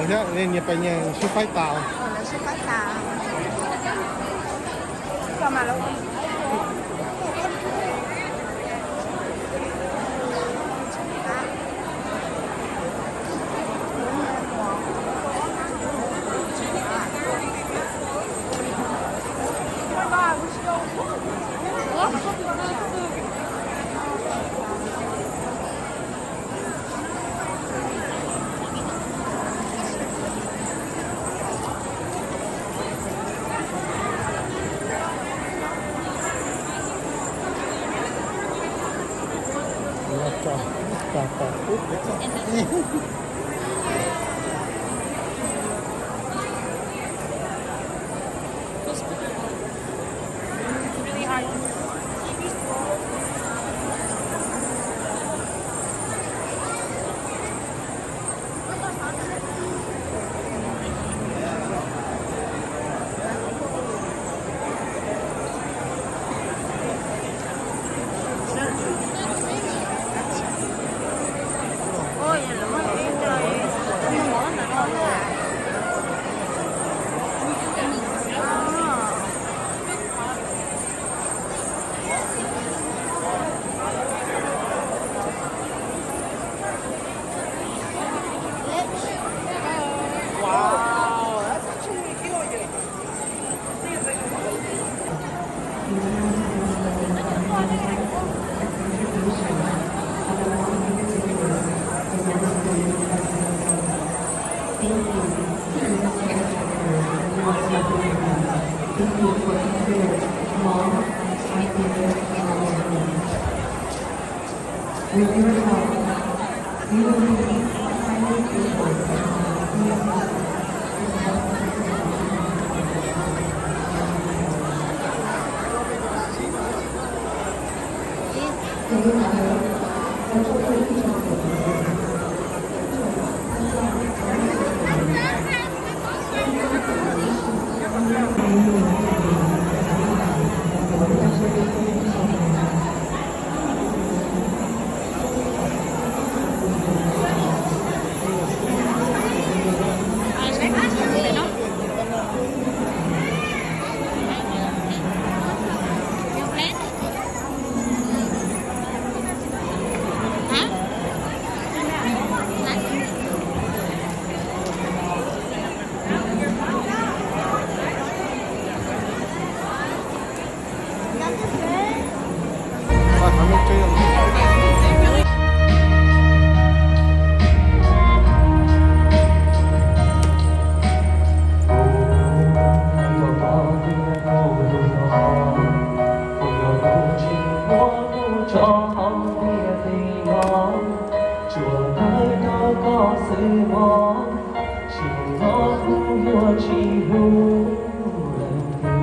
Lawv thiab, niag pais nyeeg sib faib tas. xwb mog, tsis nyob kuv yuav tsis hlub leej twg.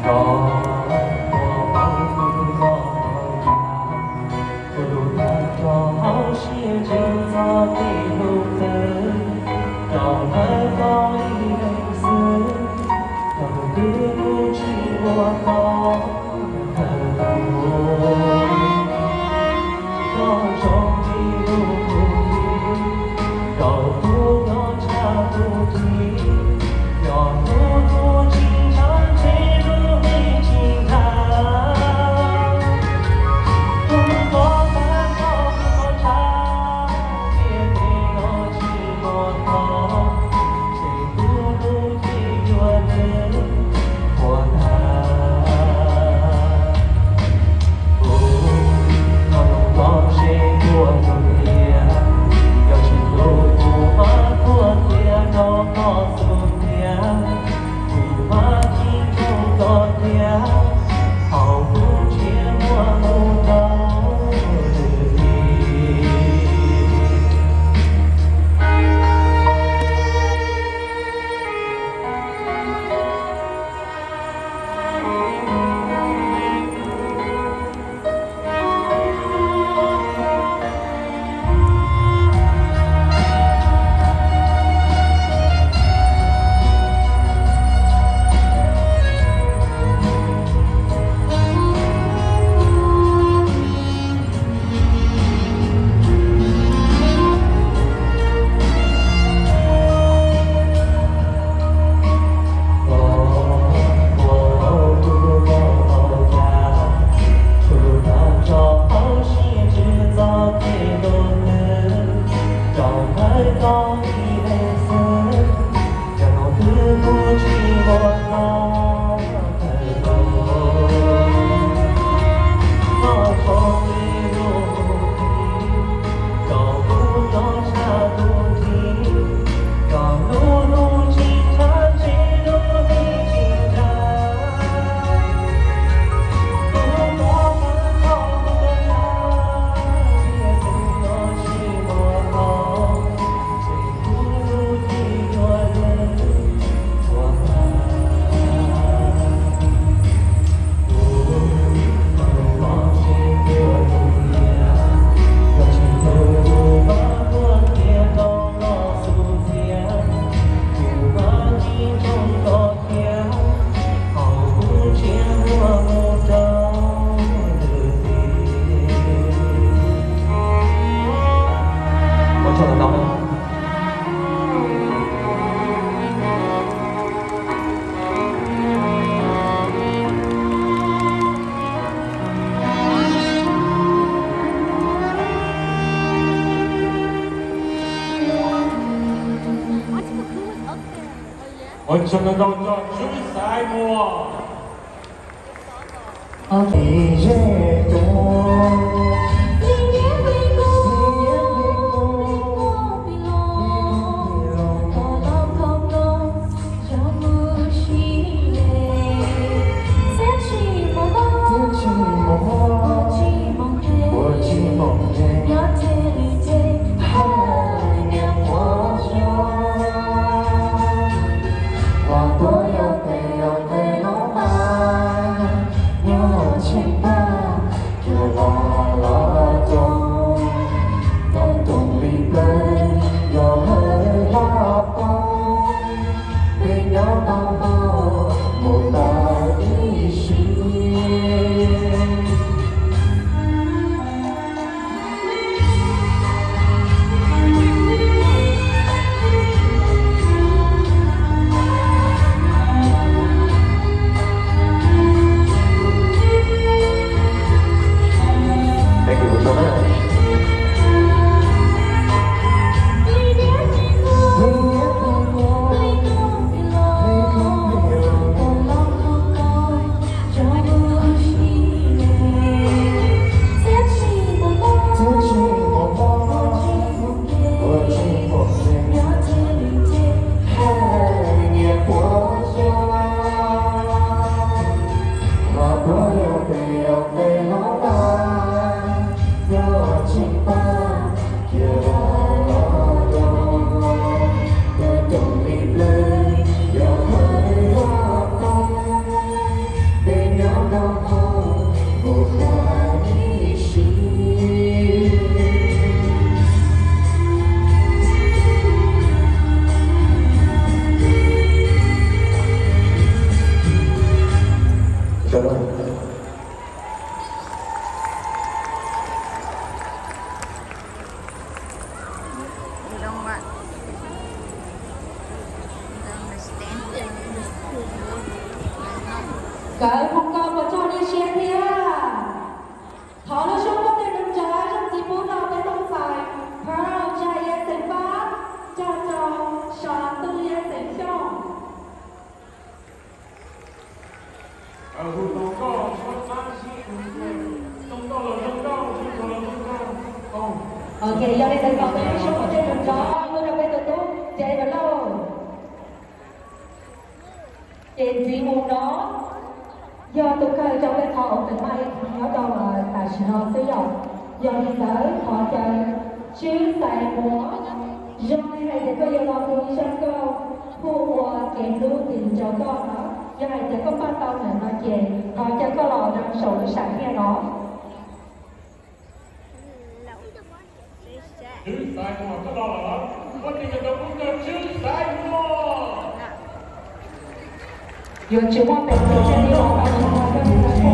Rau tus uas tau cas, kuv lub dag rau hauv siab ntsws txog tej lub hlwb, rau hnawv tau ib leeg xwb, rau tus twg kuv tsis muaj tau. Thawj tug, koj zoo li lub hnub tim, rau kuv nyob tshaj tus tim, yog hnub kuv tsis ntshav ntshe lub neej tsis ntshav. Kuv thov pab koj ua tshab, tiam sis no tsis muaj tau, ces kuv lub cev yuav nws puas tag. Kuv nyob zoo los seb puas zoo tiag, yog tsis hlub kuv mam tuaj qhia rau koj xub ntiag, kuv mam cia nrog koj tiag, thaum kuv nrhiav muaj mus rau lwm tim. Koj ua kuv tau cas, kuv lub dag rau hauv siab ntsws txog tej lub hlwb, rau hnawv tau ib leeg xwb, yog hnub twg kuv tsis muaj tau. Ua tsaug ntau. Ua tsaug ntau rau Tswv Xaiv Muas. Nkawd mus ko puas tsaug dej siab thiab. Thov lub suab muab tej nws ntsav zoo txiv pub rau peb tau txais Pearl Jaiya xeem Fab, cog rau Sav Ntuj Liab xeem Xyooj. Ok, yog li ntawd thov peb lub suab muab tej nws ntsav pub rau peb tus tub David lauj. Ces ntxiv mus no yog tus kawg rau peb qhov open mic nyob rau tam sim no xwb yom. Yog li ntawd thov caw Tswb Xais Muas, zoo li hais tias koj yuav los hu ib zaj nkauj hu ua kev hlub tim rau koj no, yog hais tias koj npaj tau ntawm no ces thov caw koj los rau saum lub sam thiaj no. Yuav tsis muaj peev xwm thiaj li los tau mus ua koj li ntawd.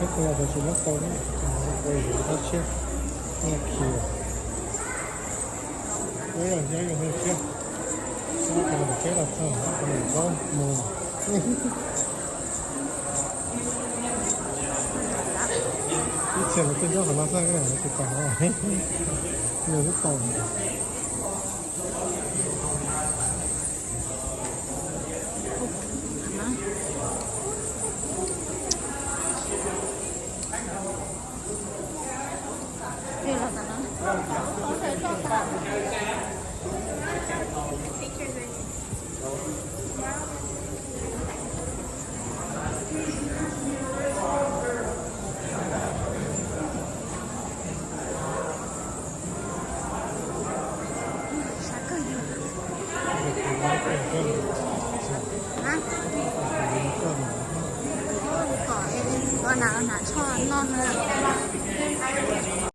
Tus no tsis muab tau, tau yus dab tshiab, nyiaj khiav. Peb los nyob yus hu siab, peb los txog, peb los zaub mus. Ib txhia lawv tuaj nyob qhov no xwb, tsis tau, nws lub tau. Kom ua nas ua nas tshoj noj na.